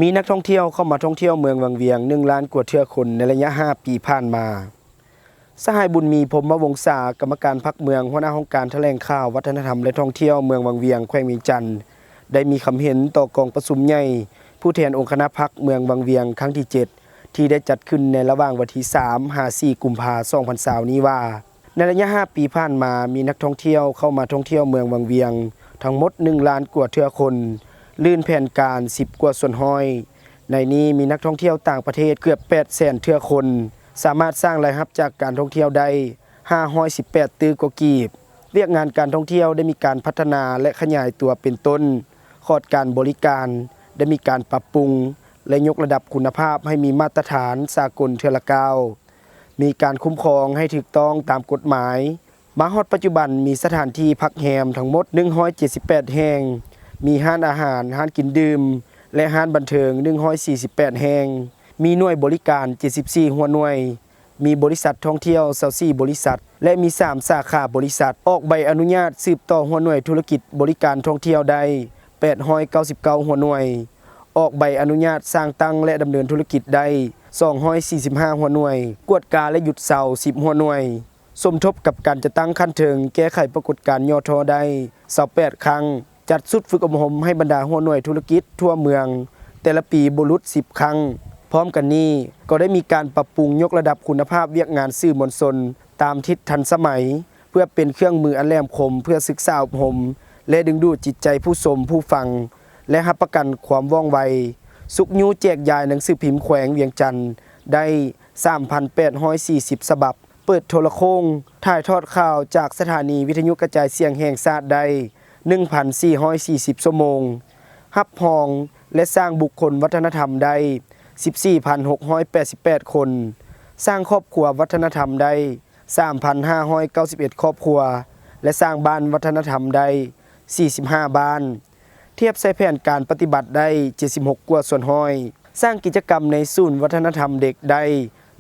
ມີນັກທ່ອງທ່ຽວເຂົ້າມາທ່ອງທ່ຽວເມືອງວັງວຽງ ໜຶ່ງລ້ານກວ່າເທື່ອຄົນ ໃນໄລຍະຫ້າປີຜ່ານມາ. ສະຫາຍ ບຸນມີ ພົມມະວົງສາ, ກຳມະການພັກເມືອງ, ຫົວໜ້າຫ້ອງການຖະແຫຼງຂ່າວ, ວັດທະນະທຳ ແລະ ທ່ອງທ່ຽວເມືອງວັງວຽງ, ແຂວງວຽງຈັນ, ໄດ້ມີຄຳເຫັນຕໍ່ກອງປະຊຸມໃຫຍ່ຜູ້ແທນອົງຄະນະພັກເມືອງວັງວຽງ ຄັ້ງທີເຈັດ ທີ່ໄດ້ຈັດຂຶ້ນໃນລະຫວ່າງວັນທີສາມ ຫາ ສີ່ ກຸມພາ ສອງພັນຊາວນີ້ວ່າ, ໃນໄລຍະຫ້າປີຜ່ານມາ, ມີນັກທ່ອງທ່ຽວເຂົ້າມາທ່ອງທ່ຽວເມືອງວັງວຽງ ທັງໝົດໜຶ່ງລ້ານກວ່າເທື່ອຄົນ, ລື່ນແຜນການສິບກວ່າສ່ວນຮ້ອຍ. ໃນນີ້ມີນັກທ່ອງທ່ຽວຕ່າງປະເທດເກືອບແປດແສນເທື່ອຄົນ, ສາມາດສ້າງລາຍຮັບຈາກການທ່ອງທ່ຽວໄດ້ຫ້າຮ້ອຍສິບແປດຕື້ກວ່າກີບ. ວຽກງານການທ່ອງທ່ຽວໄດ້ມີການພັດທະນາ ແລະ ຂະຫຍາຍຕົວເປັນຕົ້ນ, ຂອດການບໍລິການໄດ້ມີການປັບປຸງ ແລະ ຍົກລະດັບຄຸນນະພາບໃຫ້ມີມາດຕະຖານສາກົນເທື່ອລະກ້າວ. ມີການຄຸ້ມຄອງໃຫ້ຖືກຕ້ອງຕາມກົດໝາຍ. ມາຮອດປັດຈຸບັນມີສະຖານທີ່ພັກແຮມທັງໝົດໜຶ່ງຮ້ອຍເຈັດສິບແປດແຫ່ງ, ມີຮ້ານອາຫານ, ຮ້ານກິນດື່ມ ແລະ ຮ້ານບັນເທີງໜຶ່ງຮ້ອຍສີ່ສິບແປດແຫ່ງ, ມີໜ່ວຍບໍລິການເຈັດສິບສີ່ຫົວໜ່ວຍ, ມີບໍລິສັດທ່ອງທ່ຽວຊາວສີ່ບໍລິສັດ ແລະ ມີສາມສາຂາບໍລິສັດ. ອອກໃບອະນຸຍາດສືບຕໍ່ຫົວໜ່ວຍທຸລະກິດບໍລິການທ່ອງທ່ຽວໄດ້ແປດຮ້ອຍເກົ້າສິບເກົ້າຫົວໜ່ວຍ, ອອກໃບອະນຸຍາດສ້າງຕັ້ງ ແລະ ດຳເນີນທຸລະກິດໄດ້ສອງຮ້ອຍສີ່ສິບຫ້າຫົວໜ່ວຍ, ກວດກາ ແລະ ຢຸດເຊົາສິບຫົວໜ່ວຍ. ສົມທົບກັບການຈັດຕັ້ງຂັ້ນເທິງແກ້ໄຂປາກົດການຫຍໍ້ທໍ້ໄດ້ຊາວແປດຄັ້ງ, ຈັດຊຸດຝຶກອົບຮົມໃຫ້ບັນດາຫົວໜ່ວຍທຸລະກິດທົ່ວເມືອງແຕ່ລະປີບໍ່ຫຼຸດສິບຄັ້ງ. ພ້ອມກັນນີ້, ກໍໄດ້ມີການປັບປຸງຍົກລະດັບຄຸນນະພາບວຽກງານສື່ມວນຊົນຕາມທິດທັນສະໄໝ, ເພື່ອເປັນເຄື່ອງມືອັນແຫຼມຄົມເພື່ອສຶກສາອົບຮົມ ແລະ ດຶງດູດຈິດໃຈຜູ້ຊົມ, ຜູ້ຟັງ ແລະ ຮັບປະກັນຄວາມວ່ອງໄວ. ຊຸກຍູ້ແຈກຢາຍໜັງສືພິມແຂວງວຽງຈັນໄດ້ສາມພັນແປດຮ້ອຍສີ່ສິບສະບັບ. ເປີດໂທລະໂຄ່ງຖ່າຍທອດຂ່າວຈາກສະຖານີວິທະຍຸກະຈາຍສຽງແຫ່ງຊາດໄດ້ໜຶ່ງພັນສີ່ຮ້ອຍສີ່ສິບຊົ່ວໂມງ, ຮັບຮອງ ແລະ ສ້າງບຸກຄົນວັດທະນະທຳໄດ້ສິບສີ່ພັນຫົກຮ້ອຍແປດສິບແປດຄົນ, ສ້າງຄອບຄົວວັດທະນະທຳໄດ້ສາມພັນຫ້າຮ້ອຍເກົ້າສິບເອັດຄອບຄົວ ແລະ ສ້າງບ້ານວັດທະນະທຳໄດ້ສີ່ສິບຫ້າບ້ານ. ທຽບໃສ່ແຜນການປະຕິບັດໄດ້ເຈັດສິບຫົກກວ່າສ່ວນຮ້ອຍ, ສ້າງກິດຈະກຳໃນສູນວັດທະນະທຳເດັກໄດ້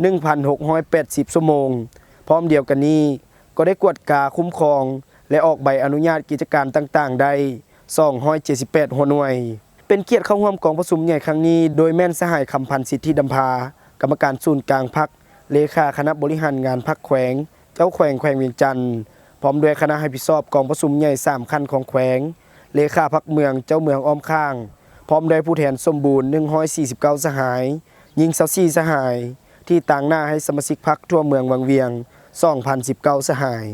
ໜຶ່ງພັນຫົກຮ້ອຍແປດສິບຊົ່ວໂມງ. ພ້ອມດຽວກັນນີ້, ກໍໄດ້ກວດກາ, ຄຸ້ມຄອງ ແລະ ອອກໃບອະນຸຍາດກິດຈະການຕ່າງໆໄດ້ສອງຮ້ອຍເຈັດສິບແປດຫົວໜ່ວຍ. ເປັນກຽດເຂົ້າຮ່ວມກອງປະຊຸມໃຫຍ່ຄັ້ງນີ້ ໂດຍແມ່ນສະຫາຍ ຄຳພັນ ສິດທິດຳພາ, ກຳມະການສູນກາງພັກ, ເລຂາຄະນະບໍລິຫານງານພັກແຂວງ, ເຈົ້າແຂວງແຂວງວຽງຈັນ, ພ້ອມດ້ວຍຄະນະຮັບຜິດຊອບກອງປະຊຸມໃຫຍ່ສາມຂັ້ນຂອງແຂວງ, ເລຂາພັກເມືອງ, ເຈົ້າເມືອງອ້ອມຂ້າງ, ພ້ອມດ້ວຍຜູ້ແທນສົມບູນໜຶ່ງຮ້ອຍສີ່ສິບເກົ້າສະຫາຍ, ຍິງຊາວສີ່ສະຫາຍ, ທີ່ຕາງໜ້າໃຫ້ສະມາຊິກພັກທົ່ວເມືອງວັງວຽງສອງພັນສິບເກົ້າສະຫາຍ.